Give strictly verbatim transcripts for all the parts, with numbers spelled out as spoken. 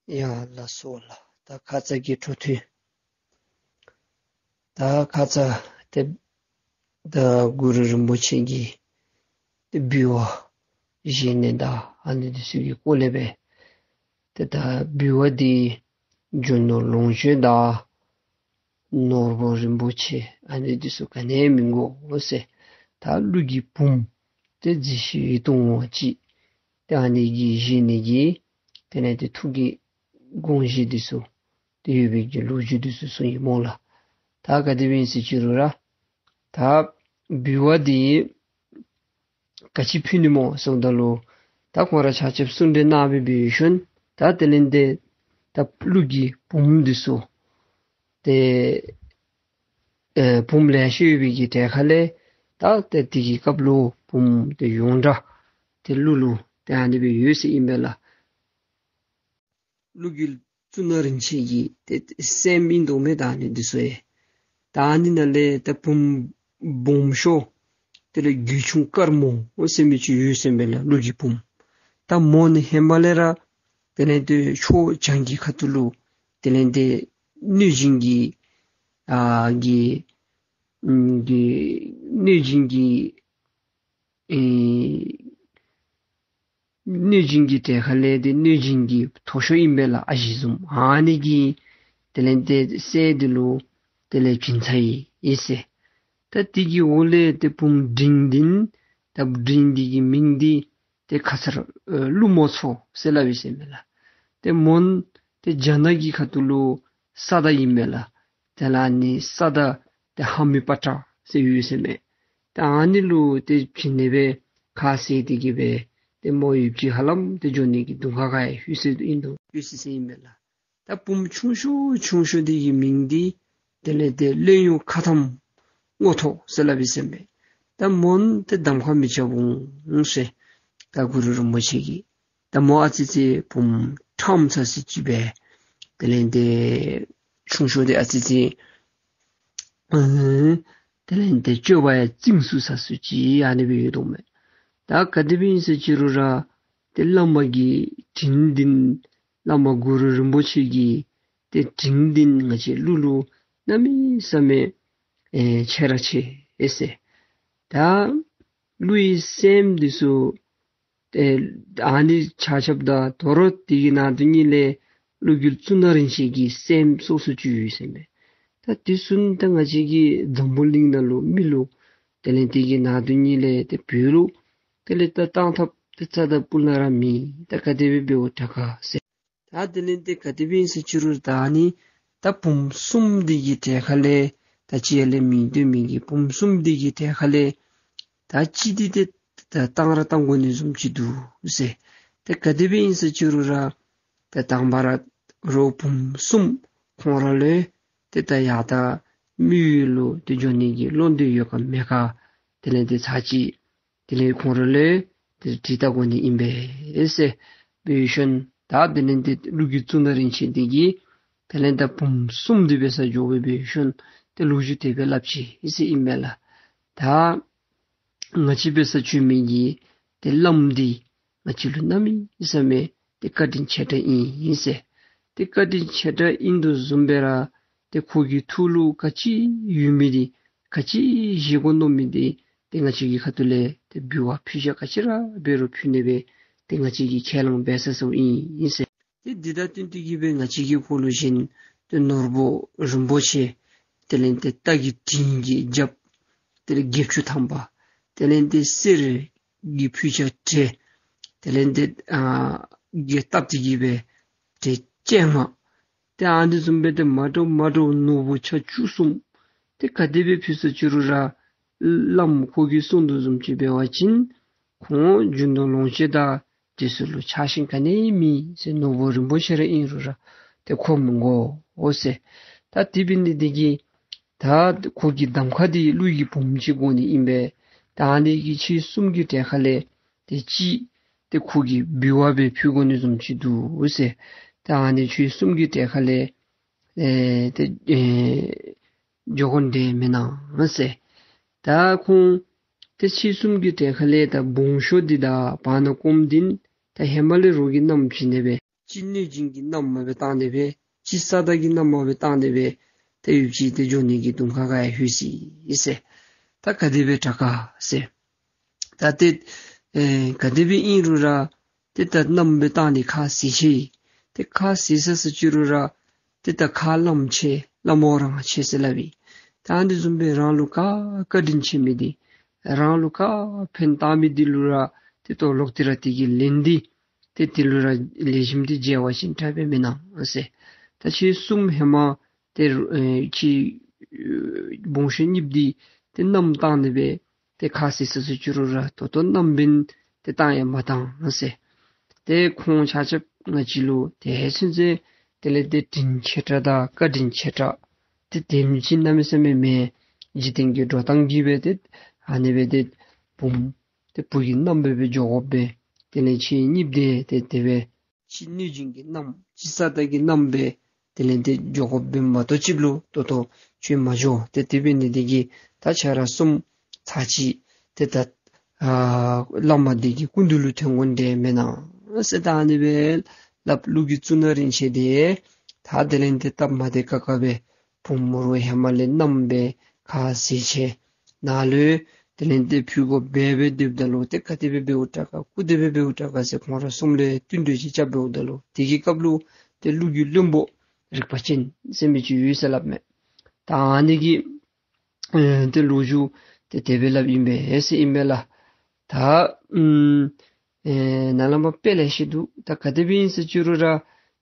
ཡ་ལགས་སོ་ལགས། ད་ཁ་ཙ་གི་འཕྲོ་མཐུད། ད་ཁ་ཙ་ཏེ་ད་གུ་རུ་རིན་པོ་ཆེ་གི་ཏེ་འབུལ་བ་བཞེས་ནི་དང་ཨ་ནི་འདི་ཚུ་གི་སྐོར་ལས་སྦེ། ཏེ་ད་འབུལ་བ་འདི་རྒྱུ་ནོར་ལོངས་སྤྱོད་དང་ནོར་བུ་རིན་པོ་ཆེ་ཨ་ནི་འདི་ཚུ་ག་ནི་ཡང་མི་དགོ་ཟེར། ད་ཀླུ་གི་བུམོ་ཏེ་གཟི་བརྗིད་ཡིད་དུ་འོང་བ་ཅིག་ཏེ་ཨ་ནི་གི་བཞེས་ནི་གི་དེ་ལས་ཏེ་ཐུགས་ཀྱི་དགོངས་བཞེད་འདི་ཚུ་ཏེ་ཡོད་པའི་གི་ལོ་རྒྱུས་འདི་ཚུ་གསུངས་ཡི་སྨོ་ལགས། ད་ག་དེ་སྦེ་ཨིན་ཟེར་ཅི་རུང་ར་ད་འབུལ་བ་འདི་ག་ཅི་ཕུལ་ནི་སྨོ་ཟེརཝ་ད་ལུ་ད་ཁོང་ར་ཆ་ཁྱབ་གསུང་གྲོས་གནང་སྦེ་འབད་ཞིནམ་ད་དེ་ལས་ཏེ་ད་ཀླུ་གི་བུམོ་འདི་ཚུ་ཏེ་ཨེ་བུམོ་ལེ་ཤ་ཡོད་པའི་གི་གྲས་ཁ་ལས་ད་ཏེ་དེ་གི་སྐབས་ལུ་བུམོ་ཏེ་ཡོངས་གྲགས་ཏེ་ཀླུ་ལུ་ཏེ་ཨ་ནི་སྦེ་ཡོད་ཟེར་ཨིན་པས་ལགས། ཀླུ་གི་གཙུག་ན་རིན་ཆེན་གྱི་ཏེ་སྲསམོ་ཨིན་དོ་མས། ད་ཨ་ནི་འདི་ཚུ་ཡང་ད་ཨ་ནི་ནང་ལས་ད་བུམོ་སྦོམ་ཤོས་དེ་ལས་རྒོད་ཆུང་དཀར་མོ་འོ་ཟེར་མི་ཅིག་ཡོད་ཟེར་མས་ལགས། ཀླུ་གི་བུམོ། ད་མོ་ནི་ཧེ་མ་ལས་ར་དེ་ལས་ཏེ་ཕྱོགས་བྱང་གི་ཁ་ཐུག་ལུ་དེ་ལས་ཏེ་གནོད་སྦྱིན་གྱི་ཨ་གི་ཨམ་གི་གནོད་སྦྱིན་གྱི་ཨེ་གནོད་སྦྱིན་གྱི་གྲས་ཁ་ལས་ཏེ་གནོད་སྦྱིན་གྱི་མཐོ་ཤོས་ཨིན་པས་ལགས། ཨ་ཞེ་བཟུམ་ཨ་ནི་གི་དེ་ལས་ཏེ་སྲས་འདི་ལུ་དེ་ལས་བྱིན་ཚར་ཡི་ཟེར། ད་དེ་གི་འོག་ལས་ཏེ་བུམོ་འབྲིང་འདི་ད་འབྲིང་འདི་གི་མིང་འདི་ཏེ་ཁ་ཙ་ར་ཨེ་ཀླུ་མོ་མཚོ་ཟེར་སླབ་ཨིན་ཟེར་མས་ལགས། ཏེ་མོ་ཏེ་རྒྱ་ནག་གི་ཁ་ཐུག་ལུ་ས་བདག་ཨིན་མས་ལགས། དེ་ལས་ཨ་ནི་ས་བདག་ཏེ་ཧ་མི་པ་ཏྲ་ཟེར་ཡོད་ཟེར་མས། ཏེ་ཨ་ནི་ལུ་ཏེ་བྱིན་ནི་སྦེ་ཁ་བཟེད་དེ་གི་སྦེ་ཏེ་མོ་ཡུདཔ་ཅིག་ཧ་ལམ་ཏེ་འགྱོ་ནི་གི་གདོང་ཁ་ཁར་ཡང་ལྷོད་སོ་ཡི་དོ་ལྷོད་སོ་ཡི་ཟེར་ཨིན་མས་ལགས། ད་བུམོ་ཆུང་ཤོས་ཆུང་ཤོས་འདི་གི་མིང་འདི་དེ་ལས་ཏེ་གླེན་གཡོག་ཁ་ཐམ་སྔོ་ཐོག་ཟེར་སླབ་ཨིན་ཟེར་མས། ད་མོ་ཏེ་གདམ་ཁ་མི་རྐྱབ་འོང་ཟེར། ད་གུ་རུ་རིན་པོ་ཆེ་གིས་ད་མོ་ཨ་ཙི་ཅིག་བུམོ་ཁྲམ་ཚ་སུ་ཅིག་སྦེ་དེ་ལས་ཏེ་ཆུང་ཤོས་འདི་ཨ་ཙི་ཅིག་ཨ་དེ་ལས་ཏེ་སྤྱོད་པ་ཡང་རྩིང་སུ་ཚ་སུ་ཅིག་ཨ་ནི་སྦེ་ཡོད་དོ་མས། ད་ག་དེ་སྦེ་ཨིན་ཟེར་ཅི་རུང་ར་ཏེ་བླ་མ་གི་དྲིན་འདི་བླ་མ་གུ་རུ་རིན་པོ་ཆེ་གི་ཏེ་དྲིན་འདི་ང་བཅས་ཀླུ་ལུ་གནམ་མེད་ས་མེད་ཨེ་ཆེ་ར་ཆེ་ཨེ་ཟེར། ད་ཀླུ་ཡི་སྲསམོ་འདི་ཚུ་ཏེ་ཨ་ནི་ཆ་ཁྱབ་དང་དོ་རུང་དེ་གི་ནང་དོན་ཉིད་ལས་ཀླུ་གི་གཙུག་ན་རིན་ཆེན་གྱི་སྲསམོ་སོ་སོ་ཅིག་ཡོད་ཟེར་མས། ད་དེ་ཚུ་ད་ང་བཅས་ཀྱི་འཛམ་བུ་གླིང་ནང་ལུ་མི་ལུ་དེ་ལས་དེ་གི་ནང་དོན་ཉིད་ལས་ཏེ་བོད་ལུ་དེ་ལས་ད་བཏང་ཐབས་ཏེ་རྩ་དང་སྤུ་ལས་ར་མེད། ད་ག་དེ་སྦེ་འབདཝ་དྲག་ག་ཟེར། ད་དེ་ལས་ཏེ་ག་དེ་སྦེ་ཨིན་ཟེར་ཅི་རུང་ད་ཨ་ནི་ད་བུམོ་གསུམ་འདི་གི་གྲས་ཁ་ལས་ད་གཅིག་ཡར་ལས་མི་སྡོད་མི་གི་བུམོ་གསུམ་འདི་གི་གྲས་ཁ་ལས་ད་གཅིག་འདི་ཏེ་ད་བཏང་ར་བཏང་དགོ་ནི་བཟུམ་ཅིག་འདུག་ཟེར། ད་ག་དེ་སྦེ་ཨིན་ཟེར་ཅི་རུང་ར་ད་དང་པ་ར་རོགས་བུམོ་གསུམ་ཁོང་ར་ལུ་ཏེ་ད་ཡར་ད་མི་ཡུལ་ལུ་ཏེ་འགྱོ་ནི་གི་བློ་འདོད་ཡོད་ག་མེད་ག་དེ་ལས་ཏེ་ཚར་གཅིག་དེ་ལས་ཁོང་ར་ལུ་ཏེ་དྲི་བལྟ་དགོ་ནི་ཨིན་པས་ཟེར་འབད་ཞིནམ་ད་དེ་ལས་ཏེ་ཀླུ་གི་གཙུག་ན་རིན་ཆེན་འདི་གིས་དེ་ལས་ད་བུམོ་གསུམ་འདི་འབད་སར་འགྱོ་སྦེ་འབད་ཞིནམ་ཏེ་ལོ་རྒྱུས་དེ་སྦེ་སླབ་ཅི་ཟེར་ཨིན་མས་ལགས། ད་ང་བཅས་འབད་སར་བྱོན་མི་གི་ཏེ་བླམ་འདི་ང་བཅས་ལུ་གནམ་མེད་ས་མེད་ཏེ་བཀའ་དྲིན་ཆེ་དྲགས་ཨིན་ཟེར། ཏེ་བཀའ་དྲིན་ཆེ་དྲགས་ཨིན་དོ་བཟུམ་སྦེ་ར་ཏེ་ཁོ་གི་ཐུགས་ལུ་ག་ཅི་ཡོད་མི་འདི་ག་ཅི་བཞེས་དགོ་མནོ་མི་འདི་ཏེ་ང་བཅས་ཀྱི་ཁ་ཐུག་ལས་ཏེ་འབུལ་བ་ཕུལ་བྱ་ག་ཅི་ར་འབད་རུང་ཕུལ་ནི་སྦེ་ཏེ་ང་བཅས་ཀྱིས་ཁས་བླངས་འབད་ས་སོ་ཨིན་ཟེར། ཏེ་འདི་དང་བསྟུན་ཏེ་གི་སྦེ་ང་བཅས་ཀྱིས་ཁོ་ལུ་བཞིན་ཏེ་ནོར་བུ་རིན་པོ་ཆེ་དེ་ལས་ཏེ་རྟ་གི་དྲེལ་གྱི་རྒྱབ་དེ་ལས་བརྒྱད་ཅུ་ཐམ་པ་དེ་ལས་ཏེ་གསེར་གྱི་ཕུད་ཆ་ཏེ་དེ་ལས་ཏེ་ཨ་གི་སྟབས་ཏེ་གི་སྦེ་ཏེ་སྤྱན་སྔ་ཏེ་ཨ་ནི་བཟུམ་སྦེ་ཏེ་མ་འདྲཝ་མ་འདྲཝ་ནོར་བུ་ཆ་བཅུ་གསུམ་ཏེ་ག་དེ་སྦེ་ཕུལ་སོ་ཅི་རུང་ར་བླམ་ཁོ་གིས་གསུངས་དོ་བཟུམ་ཅིག་འབད་བ་ཅིན་ཁོང་རྒྱུ་ནོར་ལོངས་སྤྱོད་དང་དེ་ཚུ་ལུ་ཆགས་ཞེན་ག་ནི་ཡང་མེད་ཟེར། ནོར་བུ་རིན་པོ་ཆེ་ར་ཨིན་རུང་ར་ཏེ་ཁོ་མི་དགོ་འོང་ཟེར། ད་དེ་འབད་ནི་འདི་གིས་ད་ཁོ་གི་གདམ་ཁ་འདི་ཀླུ་གི་བུམོ་ཅིག་དགོ་ནི་ཨིན་པས། ད་ཨ་ནི་གི་ཁྱེད་གསུམ་གྱི་གྲས་ཁ་ལས་ཏེ་གཅིག་ཏེ་ཁོ་གི་འབུལ་བ་སྦེ་ཕུལ་དགོ་ནི་བཟུམ་ཅིག་འདུག་ཟེར། ད་ཨ་ནི་ཁྱེད་གསུམ་གྱི་གྲས་ཁ་ལས་ཨེ་ཏེ་ཨེ་འགྱོ་དགོ་འདོད་མེད་ན་ཟེར། ད་ཁོང་ཏེ་ཁྱེད་གསུམ་གྱི་གྲས་ཁ་ལས་ད་སྦོམ་ཤོས་འདི་དང་བར་ན་ཀོམ་འདི་ད་ཧེ་མ་ལས་རོགས་ཀྱིས་བསྣམས་བྱིན་ནི་སྦེ་ ཅིག་གནོད་སྦྱིན་གྱི་མནའམ་མ་སྦེ་བཏང་སྟེ་སྦེ་ཅིག་ས་བདག་གི་མནའམ་མ་སྦེ་བཏང་སྟེ་སྦེ་ཏེ་ཡུདཔ་ཅིག་ཏེ་འགྱོ་ནི་གི་གདོང་ཁ་ཁར་ཡང་ལྷོད་ཅི་ཟེར། ད་ག་དེ་སྦེ་དྲག་ག་ཟེར། ད་ཏེ་ཨེ་ག་དེ་སྦེ་ཨིན་རུང་ར་ཏེ་ད་མནའམ་སྦེ་བཏང་སྟེ་ཁ་བཟེད་ཅི། ཏེ་ཁ་བཟེད་ས་ཟེར་ཅི་རུང་ར་ཏེ་ད་ཁ་ལམ་ཆེ་ལམ་འོག་རང་ཆེ་ཟེར་སླབ་ཨིན། ད་ཨ་ནི་བཟུམ་སྦེ་རང་ལུ་ག་བཀའ་དྲིན་ཆེ་མི་འདི་རང་ལུ་ག་ཕན་བཏགས་མི་འདི་ལུ་ར་ཏེ་ཏོ་ལོག་སྟེ་ར་དེ་གི་ལན་འདི་ཏེ་དེ་ལུ་ར་ལེགས་ཤོམ་འདི་འཇལ་བ་ཅིན་དྲག་པས་མེན་ན་ཟེར། ད་ཁྱེད་གསུམ་ཧེ་མ་ཏེ་ཨེ་ཁྱེད་སྦོམ་ཤོས་གཉིསཔོ་འདི་ཏེ་མནའམ་བཏང་སྟེ་སྦེ་ཏེ་ཁ་བཟེད་ས་ཟེར་ཅི་རུང་ར་ད་ལྟོ་མནའམ་འབདན་ཏེ་བཏང་ཡང་མ་བཏང་ཟེར། ཏེ་ཁོང་ཆ་ཁྱབ་ང་བཅས་ལུ་ཏེ་ཚུན་ཚོད་དེ་ལས་ཏེ་དྲིན་ཆེ་དྲགས་དང་བཀའ་དྲིན་ཆེ་དྲགས་ཏེ་དེམ་ཅིག་གནམ་མེད་ས་མེད་མེན། འཇིག་རྟེན་གྱི་འགྲོ་སྟངས་ཀྱིས་སྦེ་ཏེ་ཨ་ནི་སྦེ་ཏེ་བུམོ་ཏེ་བུ་གི་མནའམ་སྦེ་སྦེ་འགྱོ་དགོ་པས། དེ་ལས་ཁྱེད་གཉིསཔོ་འདི་ཏེ་དེ་སྦེ་ཅིག་གནོད་སྦྱིན་གྱི་མནའམ་ཅིག་ས་བདག་གི་མནའམ་སྦེ་དེ་ལས་ཏེ་འགྱོ་དགོཔ་འབདཝ་མ་གཏོགས་ཅིག་ལུ་ད་ལྟོ་ཁྱོད་མ་འགྱོ། ཏེ་དེ་འབད་ནི་འདི་གིས་ད་ཁྱེད་ར་གསུམ་ཚར་གཅིག་ཏེ་ད་ཨ་བླ་མ་འདི་གི་སྐུ་མདུན་ལུ་ཐོན་དགོ་ནི་འདི་མེན་ན་ཟེར་ད་ཨ་ནི་སྦེ་སླབ། ཀླུ་གི་གཙུག་ན་རིན་ཆེན་འདི་ད་དེ་ལས་ཏེ་སྟབས་མ་བདེ་ཁག་ཁ་སྦེ་བུམོ་ར་ཧེ་མ་ལས་མནའམ་སྦེ་ཁ་བཟེད་ཅི། ནཱ་ལུ་དེ་ལས་ཏེ་ཕུལ་དགོཔ་འབད་སྦེ་སྡོདཔ་ད་ལུ་ཏེ་ག་དེ་སྦེ་འབདཝ་དྲག་ག་གུ་དེ་སྦེ་འབདཝ་དྲག་ག་ཟེར་ཁོང་ར་གསུམ་ལས་བསྟུན་གྲོས་ཅིག་རྐྱབ་འབདཝ་ད་ལུ་དེ་གི་སྐབས་ལུ་ཏེ་ཀླུ་གི་བློན་པོ་རིག་པ་ཅན་ཟེར་མི་ཅིག་ཡོད་ཟེར་སླབ་མས། ད་ཨ་ནི་གིས་ཨེ་ཏེ་ལོ་རྒྱུས་ཏེ་དེ་སྦེ་སླབ་ཨིན་པས་ཟེར་ཨིན་པས་ལགས། ད་ཨམ་ཨེ་ནཱ་ལས་མར་དཔེ་ལེ་ཤ་འདུག། ད་ག་དེ་སྦེ་ཨིན་ཟེར་ཅི་རུང་ར་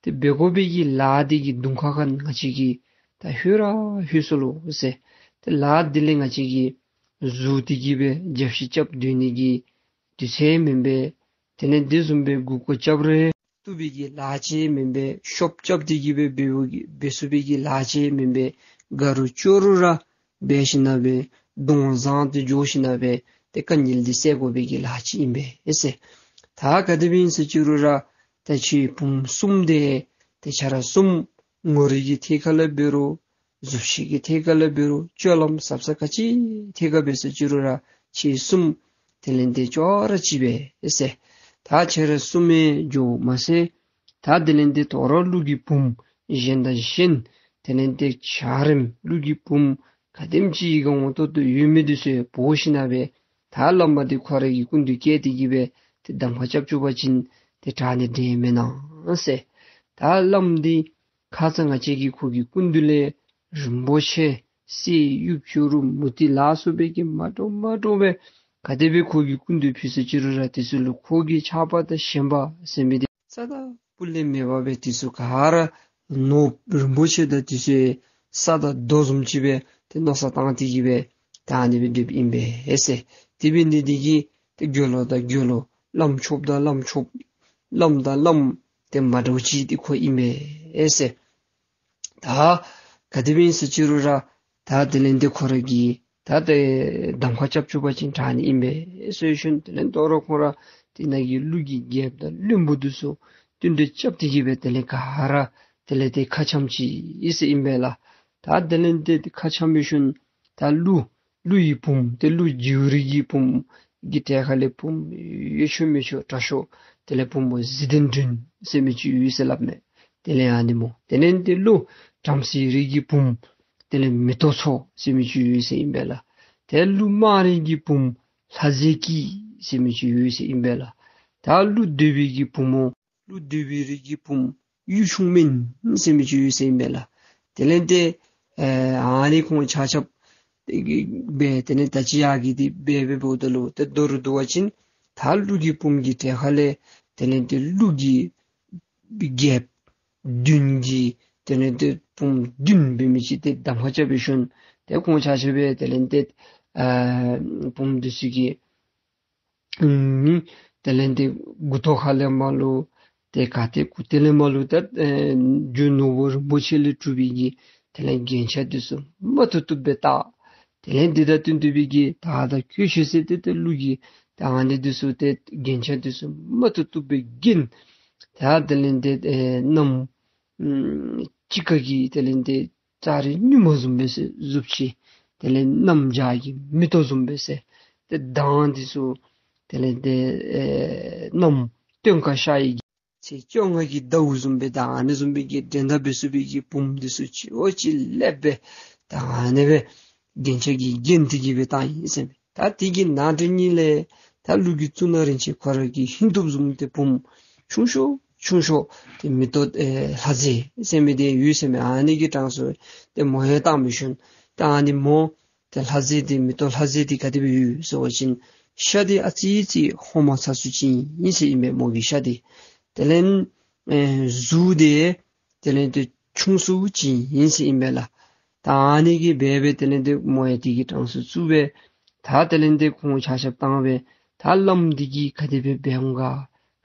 ཏེ་འབད་དགོ་པའི་གི་ལཱ་འདི་གི་གདོང་ཁ་ཁར་ང་བཅས་ཀྱིས་ད་ལྷོད་ར་ལྷོད་སོ་ལོ་ཟེར། ཏེ་ལཱ་འདི་ལས་ང་བཅས་ཀྱིས་བཟོ་སྟེ་གི་སྦེ་རྒྱབ་བཤུད་རྐྱབ་སྡོད་ནི་གི་དུས་ཚོད་མེན་པས། དེ་ལས་དེ་བཟུམ་སྦེ་མགུ་སྐོར་རྐྱབ་རུང་བཏུབ་པའི་གི་ལཱ་ཅིག་མེན་པས། ཤོབ་རྐྱབ་སྟེ་གི་སྦེ་འབད་བའི་གི་འབད་ཚུགས་པའི་གི་ལཱ་ཅིག་མེན་པས། དགའ་རུང་སྐྱོ་རུང་ར་འབད་ཞིན་ན་སྦེ་གདོང་བཟང་སྟེ་འགྱོ་ཞིན་ན་སྦེ་ཏེ་དཀའ་ངལ་འདི་སེལ་དགོ་པའི་གི་ལཱ་ཅིག་ཨིན་པས་ཟེར། ད་ག་དེ་སྦེ་ཨིན་ཟེར་ཅི་རུང་ར་ད་ཁྱེད་བུམོ་གསུམ་འདི་ཏེ་ཁྱེད་ར་གསུམ་ངོ་རིས་ཀྱི་ཐད་ཁ་ལས་འབད་རུང་གཟུགས་བྱད་ཀྱི་ཐད་ཁ་ལས་འབད་རུང་སྤྱོད་ལམ་ཟབ་ས་ག་ཅི་ཐད་ཁ་འབད་ཟེར་ཅི་རུང་ར་ཁྱེད་གསུམ་དེ་ལས་ཏེ་ཅོག་ར་གཅིག་པས་ཟེར། ད་ཁྱེད་ར་གསུམ་མེན་འགྱོ་མ་ཚད་ད་དེ་ལས་ཏེ་དོ་རུང་ཀླུ་གི་བུམོ་གཞན་དང་གཞན་དེ་ལས་ཏེ་འཇའ་རིསམོ་ཀླུ་གི་བུམོ་ག་དེམ་ཅིག་གི་ངོ་ཏོག་ཏོ་ཡོད་མི་འདི་ཚུ་འབོ་ཞིན་ན་སྦེ་ད་བླ་མ་འདི་ཁོ་ར་གི་སྐུ་མདུན་བསྐྱལ་ཏེ་གི་སྦེ་ཏེ་གདམ་ཁ་རྐྱབ་བཅུག་པ་ཅིན་ཏེ་དྲག་ནི་འདི་མེན་ན་ཟེར། ད་བླམ་འདི་ཁ་ཙ་ང་བཅས་ཀྱིས་ཁོ་གི་སྐུ་མདུན་ལས་རིན་པོ་ཆེ་གསེར་གཡུ་བྱུ་རུ་མུ་ཏིག་ལ་སོགས་པའི་གི་མ་འདྲཝ་མ་འདྲཝ་སྦེ་ག་དེ་སྦེ་ཁོ་གི་སྐུ་མདུན་ཕུལ་ཟེར་ཅི་རུང་ར་དེ་ཚུ་ལུ་ཁོ་གི་ཆགས་པ་དང་ཞེན་པ་ཟེར་མི་འདི་རྩ་དང་སྤུ་ལས་མེད་པར་སྦེ་དེ་ཚུ་ག་ར་ནོར་རིན་པོ་ཆེ་དང་དེ་ཚུ་ས་དང་རྡོ་བཟུམ་ཅིག་སྦེ་ཏེ་མནོ་བསམ་བཏང་སྟེ་གི་སྦེ་ད་ཨ་ནི་སྦེ་སྡོདཔ་ཨིན་པས་ཟེར། དེ་འབད་ནི་འདི་གིས་ཏེ་དགེ་སློང་དང་དགེ་སློང་བླམ་ཆོསཔ་དང་བླམ་ཆོསཔ་བླམ་དང་བླམ་ཏེ་མ་འདྲཝ་ཅིག་འདི་ཁོ་ཨིན་པས་ཟེར། ད་ག་དེ་སྦེ་ཨིན་ཟེར་ཅི་རུང་ར་ད་དེ་ལས་ཏེ་ཁོ་ར་གིས་ད་ཏེ་གདམ་ཁ་རྐྱབ་བཅུག་པ་ཅིན་དྲག་ནི་ཨིན་པས་ཟེར་ཞིནམ་དེ་ལས་དོ་རུང་ཁོ་ར་དེ་ནང་གི་ཀླུ་གི་རྒྱལཔོ་དང་བློན་པོ་འདི་ཚུ་བསྟུན་གྲོས་རྐྱབ་སྟེ་གི་སྦེ་དེ་ལས་ག་ར་དེ་ལས་ཏེ་ཁ་འཆམ་ཅི་ཟེར་ཨིན་པས་ལགས། ད་དེ་ལས་ཏེ་ཁ་འཆམ་པའི་ཤུལ་ད་ཀླུ་ཀླུ་ཡི་བུམོ་ཏེ་ཀླུ་རྗེའུ་རིགས་ཀྱི་བུམོ་གི་གྲལ་ཁ་ལས་བུམོ་ཡོད་ཆོག་མི་ཆོག་དྲག་ཤོས་དེ་ལས་བུམོ་གཟི་ལྡན་སྒྲོན་ཟེར་མི་ཅིག་ཡོད་ཟེར་སླབ་མས། དེ་ལས་ཨ་ནི་སྨོ། དེ་ལས་ཏེ་ཀླུ་བྲམ་ཟེའི་རིགས་ཀྱི་བུམོ་དེ་ལས་མེ་ཏོག་མཚོ་ཟེར་མི་ཅིག་ཡོད་ཟེར་ཨིན་པས་ལགས། ཏེ་ཀླུ་དམངས་རིགས་ཀྱི་བུམོ་ལྷ་མཛེས་སྐྱིད་ཟེར་མི་ཅིག་ཡོད་ཟེར་ཨིན་པས་ལགས། ད་ཀླུ་གདོལ་པའི་གི་བུམོ་ཀླུ་གདོལ་པའི་རིགས་ཀྱི་བུམོ་གཡུ་ཆུང་སྨན་ཟེར་མི་ཅིག་ཡོད་ཟེར་ཨིན་པས་ལགས། དེ་ལས་ཏེ་ཨ་ཨ་ནི་ཁོང་ཆ་ཁྱབ་སྦེ་དེ་ལས་ད་ཅི་ཡར་གྱི་འདི་སྦེ་སྦེ་འབདཝ་ད་ལུ་ཏེ་མདོར་བསྡུ་བ་ཅིན་ད་ཀླུ་གི་བུམོ་གི་གྲལ་ཁ་ལས་དེ་ལས་ཏེ་ཀླུ་གི་རྒྱལཔོ་བདུན་གྱི་དེ་ལས་ཏེ་བུམོ་བདུན་འབད་མི་ཅིག་ཏེ་གདམ་ཁ་རྐྱབ་པའི་ཤུལ་ཏེ་ཁོང་ཆ་ཁྱབ་སྦེ་དེ་ལས་ཏེ་ཨ་བུམོ་འདི་ཚུ་གི་ཨུམ་དེ་ལས་ཏེ་མགུ་ཏོ་ཁ་ལས་མར་ལུ་ཏེ་ག་ཏེ་མགུ་ཏོ་ལས་མར་ལུ་ད་ཨེ་རྒྱུ་ནོར་བུ་རིན་པོ་ཆེ་ལས་གྲུབ་པའི་གི་དེ་ལས་རྒྱན་ཆ་འདི་ཚུ་མ་བཏུབ་བཏུབ་སྦེ་བཏགས། དེ་ལས་འདི་དང་བསྟུན་ཏེ་སྦེ་གི་དར་དང་གོས་ཆེ་ཟེར་ཏེ་ཏེ་ཀླུ་གི་ད་ཨ་ནི་འདི་ཚུ་ཏེ་རྒྱན་ཆ་འདི་ཚུ་མ་བཏུབ་བཏུབ་སྦེ་བརྒྱན། ད་དེ་ལས་ཏེ་ཨེ་གནམ་ཨུམ་དཔྱིད་ཀ་གི་དེ་ལས་ཏེ་ཙ་རི་སྨྱུག་མ་བཟུམ་སྦེ་ཟེར་གཟུགས་བྱད། དེ་ལས་གནམ་བྱཱར་གྱི་མེ་ཏོག་བཟུམ་སྦེ་ཟེར། ཏེ་མདངས་འདི་ཚུ་དེ་ལས་ཏེ་ཨེ་གནམ་སྟོན་ཁ་ཤར་བའི་གི་ ཚེས་བཅོ་ལྔ་གི་ཟླཝ་བཟུམ་སྦེ་ད་ཨ་ནི་བཟུམ་སྦེ་གི་འགྲན་ཟླ་འབད་ཚུགས་པའི་གི་བུམོ་འདི་ཚུ་ཅིག་འོ་ཅིག་ལེགས་སྦེ་ད་ཨ་ནི་སྦེ་རྒྱན་ཆ་གིས་བརྒྱན་ཏེ་གི་སྦེ་བཏང་ཡི་ཟེར་མས། ད་དེ་གི་ནང་དེ་ཉིད་ལས་ད་ཀླུ་གི་གཙུག་ན་རིན་ཆེན་ཁོ་ར་གི་ཧིང་སྟོབས་བཟུམ་ཏེ་བུམོ་ཆུང་ཤོས་ཆུང་ཤོས་ཏེ་མེ་ཏོག་ཨེ་ལྷ་མཛེས་ཟེར་མི་འདི་ཡོད་ཟེར་མས། ཨ་ནི་གི་གྲངས་སུ་ཏེ་མོ་ཡང་བཏང་བའི་ཤུལ་ད་ཨ་ནི་མོ་ཏེ་ལྷ་མཛེས་འདི་མེ་ཏོག་ལྷ་མཛེས་འདི་ག་དེ་སྦེ་ཡོད་ཟེར་བ་ཅིན་ཤ་འདི་ཨ་ཙི་ཅིག་ཧོ་མ་ཚ་སུ་ཅིག་ཨིན་ཟེར་ཨིན་པས་མོ་གི་ཤ་འདི། དེ་ལས་ཨེ་གཟུགས་འདི་དེ་ལས་ཏེ་ཆུང་སུ་ཅིག་ཨིན་ཟེར་ཨིན་པས་ལགས། ད་ཨ་ནི་གིས་འབད་སྦེ་དེ་ལས་ཏེ་མོ་ཡང་དེ་གི་གྲངས་སུ་བཙུགས་སྦེ་ད་དེ་ལས་ཏེ་ཁོང་ཆ་ཁྱབ་བཏང་སྦེ་ད་བླམ་འདི་གིས་ག་དེ་སྦེ་འབད་འོང་ག་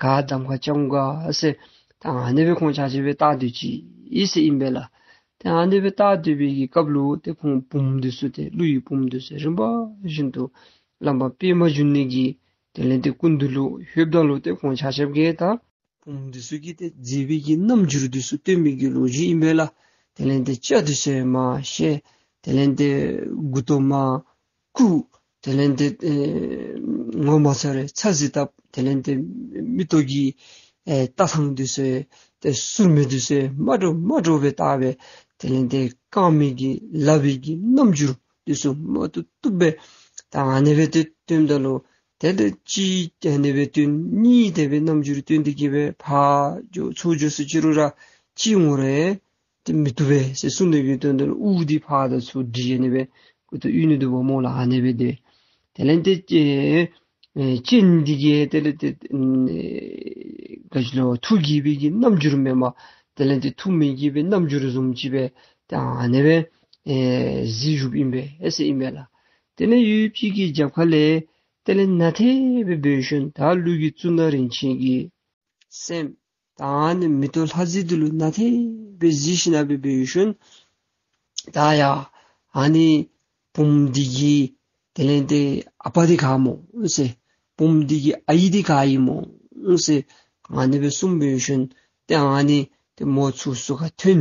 ག་གདམ་ཁ་རྐྱབ་འོང་ག་ཟེར་ད་ཨ་ནི་སྦེ་ཁོང་ཆ་ཁྱབ་སྦེ་བལྟ་སྡོད་ཅི་ཨིན་ཟེར་ཨིན་པས་ལགས། ཏེ་ཨ་ནི་སྦེ་བལྟ་སྡོད་པའི་གི་སྐབས་ལུ་ཏེ་ཁོང་བུམོ་འདི་ཚུ་ཏེ་ཀླུ་ཡི་བུམོ་འདི་ཚུ་རིམ་པ་བཞིན་དུ་བླ་མ་པདྨ་འབྱུང་གནས་ཀྱི་དེ་ལས་ཏེ་སྐུ་མདུན་ལུ་ལྷོདཔ་ད་ལུ་ཏེ་ཁོང་ཆ་ཁྱབ་ཀྱིས་ད་བུམོ་འདི་ཚུ་གི་ཏེ་མཛེས་པའི་གི་རྣམ་འགྱུར་འདི་ཚུ་སྟོན་མི་གི་ལོ་རྒྱུས་ཨིན་པས་ལགས། དེ་ལས་ཏེ་སྐྱ་འདི་ཚུ་མར་བཤལ། དེ་ལས་ཏེ་མགུ་ཏོ་མར་བཀུག། དེ་ལས་ཏེ་ཨེ་ངོ་མ་ཚ་བར་ཚ་གཟིག་བཏབ། དེ་ལས་ཏེ་མིག་ཏོ་གི་ཨེ་ལྟ་སྟངས་འདི་ཚུ་ཏེ་སུར་མིག་འདི་ཚུ་མ་འདྲཝ་མ་འདྲཝ་སྦེ་བལྟ་སྦེ་དེ་ལས་ཏེ་རྐང་མིག་གིས་ལག་པའི་གི་རྣམ་འགྱུར་འདི་ཚུ་མ་བཏུབ་བཏུབ་སྦེ་ད་ཨ་ནི་སྦེ་ཏེ་སྟོནམ་ད་ལུ་དེ་ལས་གཅིག་ཨ་ནི་སྦེ་སྟོན། གཉིས་དེ་སྦེ་རྣམ་འགྱུར་སྟོན་ཏེ་གི་སྦེ་ཕར་འགྱོ་ཚུར་འགྱོ་ཟེར་ཅི་རུང་ར་གཅིག་ངོ་རེ་ཏེ་མི་བཏུབ་པས་ཟེར་གསུངས་ནི་གི་དོན་དུ་དབུ་འདི་ཕར་དང་ཚུར་སྒྲིལ་ཨ་ནི་སྦེ་ཁོ་ད་གཡུག་ནི་འདུག་པ་སྨོ་ལགས། ཨ་ནི་སྦེ་ཏེ་དེ་ལས་ཏེ་ཨེ་ཨེ་སྤྱན་འདི་གིས་དེ་ལས་ཏེ་ཨེ་ག་ཅི་ལོ་ཐུགས་དགྱེས་པའི་གི་རྣམ་འགྱུར་མེན་པར་དེ་ལས་ཏེ་ཐུགས་མི་དགྱེས་པའི་རྣམ་འགྱུར་བཟུམ་ཅིག་སྦེ་ཏེ་ཨ་ནི་སྦེ་ཨེ་གཟིགས་བཞུགསཔ་ཨིན་པས་ཟེར་ཨིན་པས་ལགས། དེ་ལས་ཡུདཔ་ཅིག་གི་རྒྱབ་ཁ་ལས་དེ་ལས་ནན་ཏན་སྦེ་འབད་ཞིནམ་ད་ཀླུ་གི་གཙུག་ན་རིན་ཆེན་གྱི་སེམས་ད་ཨ་ནི་མེ་ཏོག་ལྷ་མཛེས་འདི་ལུ་ནན་ཏན་སྦེ་གཟིགས་ཞིནམ་སྦེ་འབད་ཞིནམ་ད་ཡ་ཨ་ནི་བུམོ་འདི་གི་དེ་ལས་ཏེ་ཨ་པ་འདི་ག་སྨོ་ཟེར། བུམོ་འདི་གི་ཨའི་འདི་ག་ཨིན་སྨོ་ཟེར། ཨ་ནི་སྦེ་གསུངས་འབད་ཞིནམ་ཏེ་ཨ་ནི་ཏེ་མོ་ཚུར་ཟུར་ཁར་ཐོན་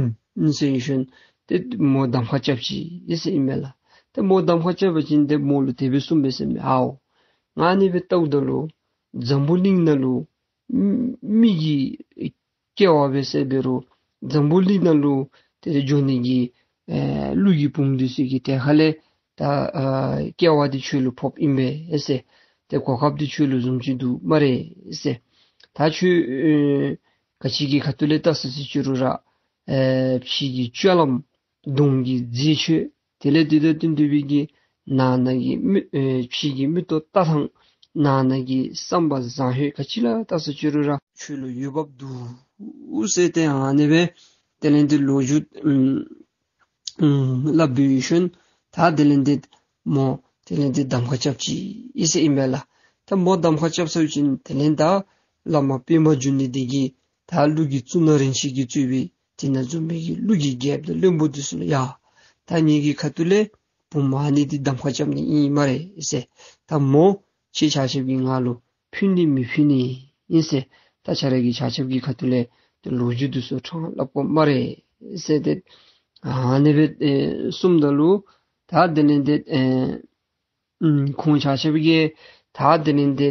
ཟེར་ཞིནམ་ཏེ་མོ་གདམ་ཁ་རྐྱབ་ཅི་ཟེར་ཨིན་མས་ལགས། ཏེ་མོ་གདམ་ཁ་རྐྱབ་པ་ཅིན་ཏེ་མོ་ལུ་དེ་སྦེ་གསུངས་པས་ཟེར་མས། ཨའོ་ང་ཨ་ནི་སྦེ་བལྟཝ་ད་ལུ་འཛམ་བུ་གླིང་ནང་ལུ་མི་གི་སྐྱེ་བ་སྦེ་ཟེར་འབད་རུང་འཛམ་བུ་གླིང་ནང་ལུ་ཏེ་འགྱོ་ནི་གི་ཨེ་ཀླུ་གི་བུམོ་འདི་ཚུ་གི་གྲལ་ཁ་ལས་ད་ཨ་སྐྱེ་བ་འདི་ཁྱོད་ལུ་ཕོགཔ་ཨིན་པས་ཟེར། ཏེ་གོ་སྐབས་འདི་ཁྱོད་ལུ་བཟུམ་ཅིག་འདུག་སྨ་རེ་ཟེར། ད་ཁྱོད་ཨེ་ག་ཅི་གི་ཁ་ཐུག་ལས་བལྟ་ཟེར་ཟེར་ཅི་རུང་ར་ཨེ་ཕྱི་གི་སྤྱོད་ལམ་གདོང་གི་མཛེས་ཆོས་དེ་ལས་དེ་དང་བསྟུན་ཏེ་སྦེ་གི་ནང་ན་གི་མིག་ཨེ་ཕྱི་གི་མིག་ཏོ་ལྟ་སྟངས་ནང་ན་གི་བསམ་པ་བཟང་ཤོས་ག་ཅི་ལུ་བལྟ་ཟེར་ཅི་རུང་ར་ཁྱོད་ལུ་འོས་འབབ་འདུག་ཟེར་ཏེ་ཨ་ནི་སྦེ་དེ་ལས་ཏེ་ལོ་རྒྱུས་ཨམ་ཨམ་སླབ་འབད་ཞིནམ་ད་དེ་ལས་ཏེ་མོ་དེ་ལས་ཏེ་གདམ་ཁ་རྐྱབ་ཅི་ཟེར་ཨིན་པས་ལགས། ད་མོ་གདམ་ཁ་རྐྱབ་ཚར་བ་ཅིན་དེ་ལས་ད་བླ་མ་པདྨ་འབྱུང་གནས་འདི་གིས་ད་ཀླུ་གི་གཙུག་ན་རིན་ཆེན་གྱིས་གཙོས་པའི་དེ་ནང་འཛོམས་པའི་གི་ཀླུ་གི་རྒྱལཔོ་དང་བློན་པོ་འདི་ཚུ་ལུ་ཡ་ད་ངེ་གི་ཁ་ཐུག་ལས་བུམོ་ཨ་ནི་འདི་གདམ་ཁ་རྐྱབ་ནི་ཨིན་སྨ་རེ་ཟེར། ད་མོ་ཁྱེད་ཆ་ཁྱབ་ཀྱིས་ང་ལུ་ཕུལ་ནི་མི་ཕུལ་ནི་ཨིན་ཟེར། ད་ཁྱེད་ར་གི་ཆ་ཁྱབ་ཀྱི་ཁ་ཐུག་ལས་ཏེ་ལོ་རྒྱུས་འདི་ཚུ་ཕྲང་སླབ་དགོ་སྨ་རེ་ཟེར་ཏེ་ཨ་ནི་སྦེ་ཨེ་གསུངམ་ད་ལུ་ད་དེ་ལས་ཏེ་ཨེ་ཨམ་ཁོང་ཆ་ཁྱབ་ཀྱིས་ད་དེ་ལས་ཏེ་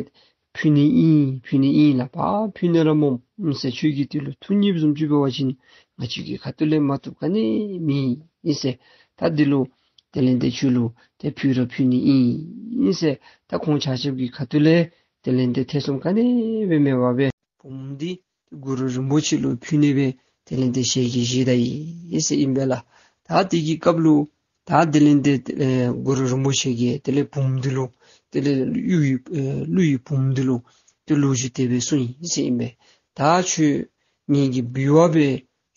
ཕུལ་ནི་ཨིན་ཕུལ་ནི་ཨིན་ལགས། ཕར་ཕུལ་ནི་ར་སྨོ་ཟེར། ཁྱོད་ཀྱིས་དེ་ལུ་ཐུགས་མཉེསཔ་བཟུམ་ཅིག་འབད་བ་ཅིན་ང་བཅས་ཀྱི་ཁ་ཐུག་ལས་མ་བཏུབ་ག་ནི་མེད་ཨིན་ཟེར། ད་དེ་ལུ་དེ་ལས་ཏེ་ཁྱོད་ལུ་ཏེ་ཕུལ་ར་ཕུལ་ནི་ཨིན་ཟེར། ད་ཁོང་ཆ་ཁྱབ་ཀྱི་ཁ་ཐུག་ལས་དེ་ལས་ཏེ་ཐེ་ཚོམ་ག་ནི་སྦེ་མེད་པར་སྦེ་བུམོ་འདི་གུ་རུ་རིན་པོ་ཆེ་ལུ་ཕུལ་ནི་སྦེ་དེ་ལས་ཏེ་ཞལ་གྱིས་བཞེས་ད་ཡི་ཟེར་ཨིན་པས་ལགས། ད་དེ་གི་སྐབས་ལུ་ད་དེ་ལས་ཏེ་ཨེ་གུ་རུ་རིན་པོ་ཆེ་གིས་དེ་ལས་བུམོ་འདི་ལུ་དེ་ལས་ཀླུ་ཡི་ཨེ་ཀླུ་ཡི་བུམོ་འདི་ལུ་ཏེ་ལོ་རྒྱུས་དེ་སྦེ་གསུངས་ཡི་ཟེར་ཨིན་པས། ད་ཁྱོད་ངེ་གི་འབུལ་བ་སྦེ་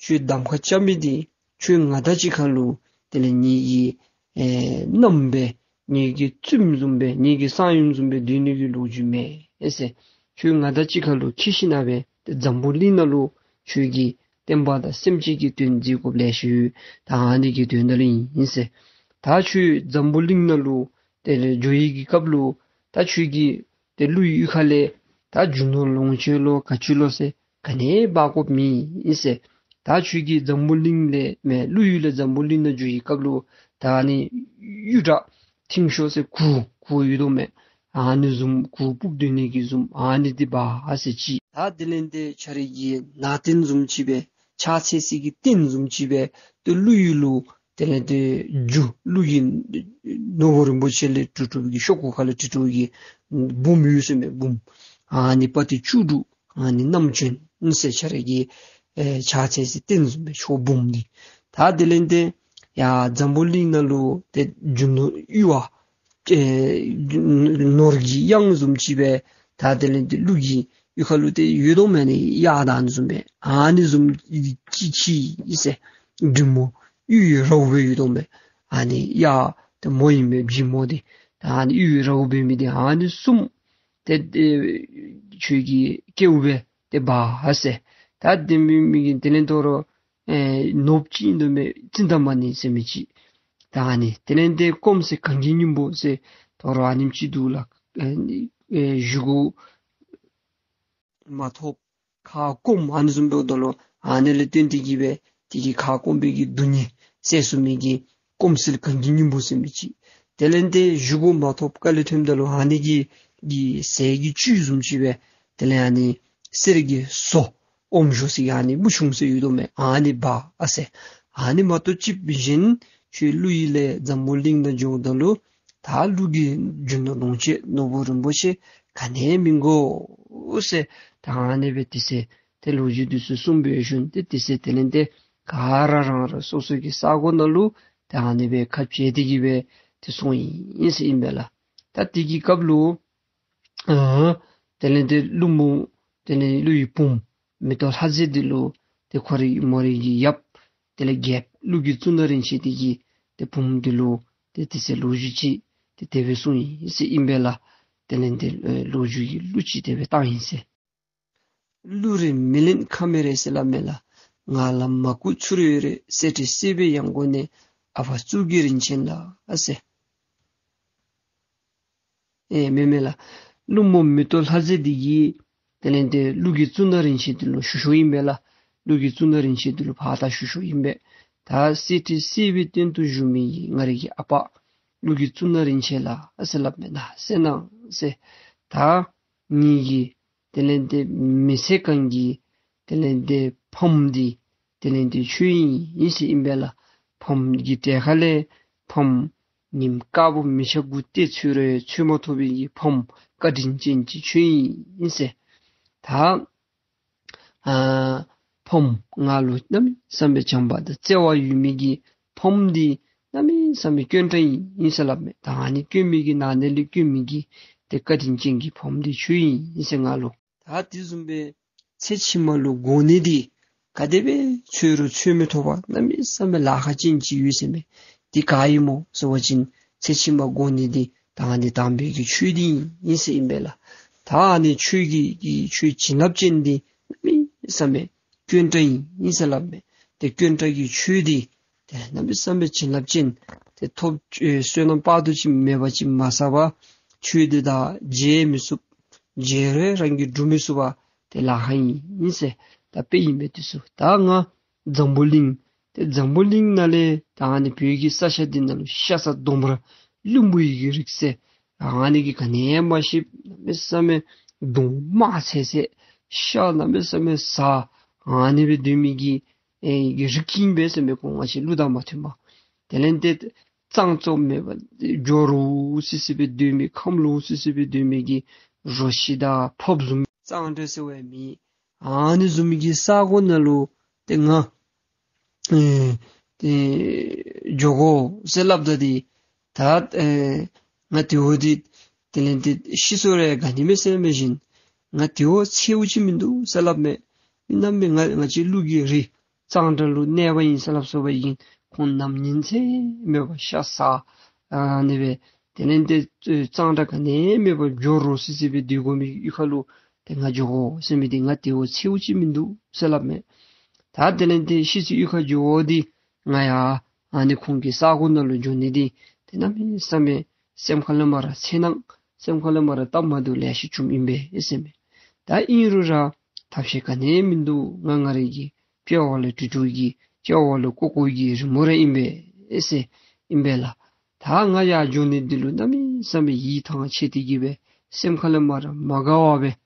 ཁྱོད་གདམ་ཁ་རྐྱབ་མི་འདི་ཁྱོད་ང་དང་གཅིག་ཁར་ལུ་དེ་ལས་ངེ་གི་ཨེ་མནའམ་སྦེ་ངེ་གི་བཙུནམོ་བཟུམ་སྦེ་ངེ་གི་གསང་ཡུམ་བཟུམ་སྦེ་སྡོད་ནི་གི་ལོ་རྒྱུས་མེད་ཟེར། ཁྱོད་ང་དང་གཅིག་ཁར་ལུ་འཁྱིད་ཞིནམ་སྦེ་ཏེ་འཛམ་བུ་གླིང་ནང་ལུ་ཁྱོད་ཀྱིས་བསྟན་པ་དང་སེམས་ཅན་གྱི་དོན་མཛད་དགོཔ་ལེ་ཤ་ཡོད། ད་ཨ་ནི་གི་དོན་དག་ལུ་ཨིན་ཟེར། ད་ཁྱོད་འཛམ་བུ་གླིང་ནང་ལུ་དེ་ལས་འགྱོ་ཡི་གི་སྐབས་ལུ་ད་ཁྱོད་ཀྱིས་ཏེ་ཀླུ་ཡུལ་ཁ་ལས་ད་རྒྱུ་ནོར་ལོངས་སྤྱོད་ལོ་ག་ཅི་ལོ་ཟེར་ག་ནི་འབག་དགོཔ་མེད་ཟེར། ད་ཁྱོད་ཀྱིས་འཛམ་བུ་གླིང་ལས་མེན་ཀླུ་ཡུལ་ལས་འཛམ་བུ་གླིང་ནང་འགྱོ་བའི་སྐབས་ལུ་ད་ཨ་ནི་གཡུ་བྲག་མཐིང་ཤོག་ཟེར་གུར་གུར་ཡོད་དོ་མས། ཨ་ནི་བཟུམ་གུར་སྤུབས་སྡོད་ནི་གི་བཟུམ་ཨ་ནི་འདི་འབག་ཟེར་ཅིག། ད་དེ་ལས་ཏེ་ཁྱོད་རའི་གི་ནང་རྟེན་བཟུམ་ཅིག་སྦེ་ཕྱག་འཚལ་སའི་གི་རྟེན་བཟུམ་ཅིག་སྦེ་ཏེ་ཀླུ་ཡུལ་ལུ་དེ་ལས་ཏེ་རྒྱུ་ཀླུ་གི་ནོར་བུ་རིན་པོ་ཆེ་ལས་གྲུབ་གྲུབ་ཀྱི་ཤོག་གུ་ཁ་ལས་བྲིས་གྲུབ་ཀྱི་འབུམ་ཡོད་ཟེར་མས། འབུམ་ཨ་ནི་དཔའ་ཐུལ་བཅུ་དྲུག་ཨ་ནི་བསྣམས་བྱོན་ཟེར། ཁྱོད་རའི་གི་ཨེ་ཕྱག་འཚལ་སའི་རྟེན་བཟུམ་སྦེ་ཤོག་འབུམ་འདི། ད་དེ་ལས་ཏེ་ཡར་འཛམ་བུ་གླིང་ནང་ལུ་ཏེ་རྒྱུ་ནོར་གཡུར་བ་ཨེ་ནོར་གྱི་གཡང་བཟུམ་ཅིག་སྦེ་ད་དེ་ལས་ཏེ་ཀླུ་གི་ཡུལ་ཁ་ལུ་ཏེ་ཡོད་དོ་མས། ཨ་ནི་གཡག་དང་ཨ་ནི་བཟུམ་སྦེ་ཨ་ནི་བཟུམ་ཅིག་ཅིག་ཨིན་ཟེར། འབྲི་མོ་གཡུ་ཡི་རཝ་སྦེ་ཡོད་དོ་མས། ཨ་ནི་གཡག་ཏེ་མོ་ཨིན་མས་འབྲི་མོ་འདི། ད་ཨ་ནི་གཡུ་ཡི་རཝ་འབད་མི་འདི་ཨ་ནི་གསུམ་ཏེ་ཨེ་ཁྱོད་ཀྱི་སྐལཝ་སྦེ་ཏེ་འབག་ཟེར། ད་དེ་མི་མི་གི་དེ་ལས་དོ་རུང་ཨེ་ནོརབུ་ཅིག་ཨིན་དོ་མས། ཙིནྟ་མ་ཎི་ཟེར་མི་ཅིག། ད་ཨ་ནི་དེ་ལས་ཏེ་སྐོམ་སེལ་གངས་ཀྱི་སྙིང་པོ་ཟེར་དོ་རུང་ཨ་ནེམ་ཅིག་འདུག་ལགས། ཨེ་ཨེ་བཞེས་སྒོ་མ་ཐོབ་ཁ་སྐོམ་ཨ་ནི་བཟུམ་འབདཝ་ད་ལུ་ཨ་ནི་ལས་བརྟེན་ཏེ་གིས་སྦེ་དེ་གི་ཁ་སྐོམ་པའི་གི་སྡུག་བསྔལ་སེལ་ཚུགས་མི་གི་སྐོམ་སེལ་གངས་ཀྱི་སྙིང་པོ་ཟེར་མི་ཅིག། དེ་ལས་ཏེ་བཞེས་སྒོ་མ་ཐོབ་དཀའ་ལས་ཐོནམ་ད་ལུ་ཨ་ནི་གི་གི་ཟས་ཀྱི་བཅུད་བཟུམ་ཅིག་སྦེ་དེ་ལས་ཨ་ནི་གསེར་གྱི་ཟོ་ཨོམ་བཞོ་ས་གི་ཨ་ནི་སྨུག་ཆུང་ཟེར་ཡོད་དོ་མས། ཨ་ནི་འབག་ཨ་ཟེར། ཨ་ནི་མ་གཏོགས་ཅིག་གཞན་ཁྱོད་ཀླུ་ཡུལ་ལས་འཛམ་བུ་གླིང་ནང་འགྱོཝ་ད་ལུ་ད་ཀླུ་གི་རྒྱུ་ནོར་ལོངས་སྤྱོད་ནོར་བུ་རིན་པོ་ཆེ་ག་ནི་ཡང་མི་དགོ་ཟེར། ད་ཨ་ནི་སྦེ་དེ་ཚེ་ཏེ་ལོ་རྒྱུས་འདི་ཚུ་གསུངས་པའི་ཤུལ་ཏེ་དེ་ཚེ་དེ་ལས་ཏེ་ག་ར་རང་རང་སོ་སོ་གི་ས་གོ་ནང་ལུ་ད་ཨ་ནི་སྦེ་ཁ་འབྱལ་ཏེ་གིས་སྦེ་ཏེ་སོང་ཡི་ཟེར་ཨིན་པས་ལགས། ད་དེ་གི་སྐབས་ལུ་ཨ་དེ་ལས་ཏེ་ཀླུ་མོ་དེ་ལས་ཀླུ་ཡི་བུམོ་མེ་ཏོག་ལྷ་མཛེས་འདི་ལུ་ཏེ་ཁོ་རའི་མོ་རའི་གི་ཡབ་དེ་ལས་རྒྱལཔོ་ཀླུ་གི་གཙུག་ན་རིན་ཆེན་འདི་གིས་ཏེ་བུམོ་འདི་ལུ་ཏེ་དེ་ཚེ་ལོ་རྒྱུས་ཅིག་ཏེ་དེ་སྦེ་གསུངས་ཡི་ཟེར་ཨིན་པས་ལགས། དེ་ལས་ཏེ་ལོ་རྒྱུས་ཀྱི་གླུ་ཅིག་དེ་སྦེ་བཏང་ཡི་ཟེར། ཀླུ་རེ་མི་ལེན་ཁ་མེད་རེ་ཟེར་སླབ་མས་ལགས། ང་ལ་མ་བསྐུར་ཚུར་ཡོད་རེ། གསེར་ཁྲི་སྲིད་པའི་གཡང་སྒོ་ནས། ཨ་ཕ་གཙུག་གི་རིན་ཆེན་ལགས་ཟེར། ཨེ་མེན་མེན་ལགས། ཀླུ་མོ་མེ་ཏོག་ལྷ་མཛེས་འདི་གིས་དེ་ལས་ཏེ་ཀླུ་གི་གཙུག་ན་རིན་ཆེན་འདི་ལུ་ཞུ་ཞུཝ་ཨིན་པས་ལགས། ཀླུ་གི་གཙུག་ན་རིན་ཆེན་འདི་ལུ་ཕར་ད་ཞུ་ཞུཝ་ཨིན་པས། ད་གསེར་ཁྲི་སྲིད་པའི་སྟེང་དུ་བཞུགས་མི་གི་ང་རའི་གི་ཨ་པ་ཀླུ་གི་གཙུག་ན་རིན་ཆེན་ལགས་ཟེར་སླབ་མས། ན་གསན་གནང་ཟེར། ད་ངེ་གི་དེ་ལས་ཏེ་མི་ཚེ་གང་གི་དེ་ལས་ཏེ་ཕམ་འདི་དེ་ལས་ཏེ་ཁྱོད་ཨིན་ཟེར་ཨིན་པས་ལགས། ཕམ་གྱི་གྲལ་ཁ་ལས་ཕམ་ཉིམ་དཀར་པོ་མི་ཆ་དགུ་སྟེ་ཚུར་ར་ཚུར་མ་ཐོབ་པའི་གི་ཕམ་བཀའ་དྲིན་ཅན་གྱི་ཁྱོད་ཨིན་ཟེར། ད་ཨ་ཕམ་ང་ལུ་གནམ་མེད་ས་མེད་བྱམས་པ་དང་བརྩེ་བ་ཡོད་མི་གི་ཕམ་འདི་གནམ་མེད་ས་མེད་དཀོན་དྲགས་ཨིན་ཟེར་སླབ་མས། ད་ཨ་ནི་དཀོན་མི་གི་ནང་ན་ལས་དཀོན་མི་གི་ཏེ་བཀའ་དྲིན་ཅན་གྱི་ཕམ་འདི་ཁྱོད་ཨིན་ཟེར་ང་ལུ། ད་དེ་བཟུམ་སྦེ་ཚེ་ཕྱི་མ་ལུ་དགོ་ནི་འདི་ག་དེ་སྦེ་འཚོལ་རུང་འཚོལ་མི་ཐོབ་པར་གནམ་མེད་ས་མེད་ལཱ་ཁག་ཅན་ཅིག་ཡོད་ཟེར་མས། འདི་ག་ཨིན་མོ་ཟེར་བ་ཅིན་ཚེ་ཕྱི་མ་དགོ་ནི་འདི་ད་ཨ་ནི་དམ་པའི་གི་ཆོས་འདི་ཨིན་ཟེར་ཨིན་པས་ལགས། ད་ཨ་ནི་ཆོས་ཀྱི་གི་ཆོས་བྱིན་རླབས་ཅན་འདི་གནམ་མེད་ས་མེད་དཀོན་དྲགས་ཨིན་ཟེར་སླབ་མས། ཏེ་དཀོན་དྲགས་ཀྱི་ཆོས་འདི་ཏེ་གནམ་མེད་ས་མེད་བྱིན་རླབས་ཅན། ཏེ་ཐོབ་ཨེ་བསོད་ནམས་དཔག་ཏུ་ཅིག་མེད་པ་ཅིག་མ་བསགས་པར་ཆོས་འདི་དང་མཇལ་མི་ཚུགས། མཇལ་རུང་རང་གིས་སྒྲུབ་མི་ཚུགས་པར་ཏེ་ལཱ་ཁག་ཨིན་ཟེར། ད་དཔེ་ཨིན་པས་དེ་ཚུ། ད་ང་འཛམ་བུ་གླིང་ཏེ་འཛམ་བུ་གླིང་ནང་ལས་ད་ཨ་ནི་བོད་ཀྱི་ས་ཆ་འདི་ནང་ལུ་ཤ་ཟ་གདོང་དམར་བླུན་པོ་ཡི་གི་རིགས་ཟེར། ཨ་ནི་གི་ག་ནི་ཡང་མ་ཤེས་གནམ་མེད་ས་མེད་གདོང་དམར་ཚེ་ཚེ་ཤ་གནམ་མེད་ས་མེད་ཟ་ཨ་ནི་སྦེ་སྡོད་མི་གི་ཨེ་གི་རིགས་ཨིན་པས་ཟེར་མས། ཁོང་ང་བཅས་ཀླུ་དང་མ་མཐུན་པར། དེ་ལས་ཏེ་གཙང་བཙོག་མེད་པར་འགྱོ་རོ་སི་སི་སྦེ་སྡོད་མི་ཁམས་ལོག་སི་སི་སྦེ་སྡོད་མི་གི་རོ་ཁྱི་དང་ཕགཔ་བཟུམ་གཙང་སྦྲ་ཟེར་བའི་མི་ཨ་ནི་བཟུམ་མི་གི་ས་གོ་ནང་ལུ་ཏེ་ང་ཨེ་ཏེ་འགྱོ་དགོ་ཟེར་སླབ་ད་འདི་ད་ཨེ་ང་དེ་འོ་འདི་དེ་ལས་ཏེ་ཤི་སོང་རུང་ག་ནི་མེད་ཟེར་མི་བཞིན་ང་དེ་འོ་འཚེརཝ་ཅིག་མིན་འདུག་ཟེར་སླབ་མས། མི་རྣམས་ང་ང་བཅས་ཀླུ་གི་རིགས་གཙང་སྦྲ་ལུ་གནས་པ་ཨིན་ཟེར་སླབ་སོང་བ་ཨིན། ཁོང་ནམ་ཉིན་མཚན་མེད་པར་ཤ་ཟ་ཨ་ནི་སྦེ་དེ་ལས་ཏེ་གཙང་སྦྲ་ག་ནི་མེད་པར་འགྱོ་རོ་སི་སི་སྦེ་སྡོད་དགོ་མི་གཡུས་ཁ་ལུ་ཏེ་ང་འགྱོ་དགོ་ཟེར་མི་འདི་ང་དེ་འོ་འཚེརཝ་ཅིག་མིན་འདུག་ཟེར་སླབ་མས། ད་དེ་ལས་ཏེ་ཤི་ཚེ་གཡུས་ཁར་འགྱོཝ་འདི་ང་ཡང་ཨ་ནི་ཁོང་གི་ས་གོ་ནང་ལུ་འགྱོ་ནི་འདི་ཏེ་གནམ་མེད་ས་མེད་སེམས་ཁ་ལས་མར་འཚེར་སྣང་སེམས་ཁ་ལས་མར་སྟབས་མ་བདེཝ་ལེ་ཤ་བྱུངམ་ཨིན་པས་ཟེར་མས། ད་ཨིན་རུང་ར་ཐབས་ཤེས་ག་ནི་མིན་འདུག། ང་ང་རའི་གི་དཔྱལ་བ་ལུ་དྲི་དྲི་གི་དཔྱལ་བ་ལུ་ཀོ་ཀོ་གི་རི་མོ་ར་ཨིན་པས་ཟེར་ཨིན་པས་ལགས། ད་ང་ཡར་འགྱོ་ནི་འདི་ལུ་གནམ་མེད་ས་མེད་ཡིད་ཐང་ཆད་དེ་གིས་སྦེ་སེམས་ཁ་ལས་མར་མ་དགའ་བར་སྦེ་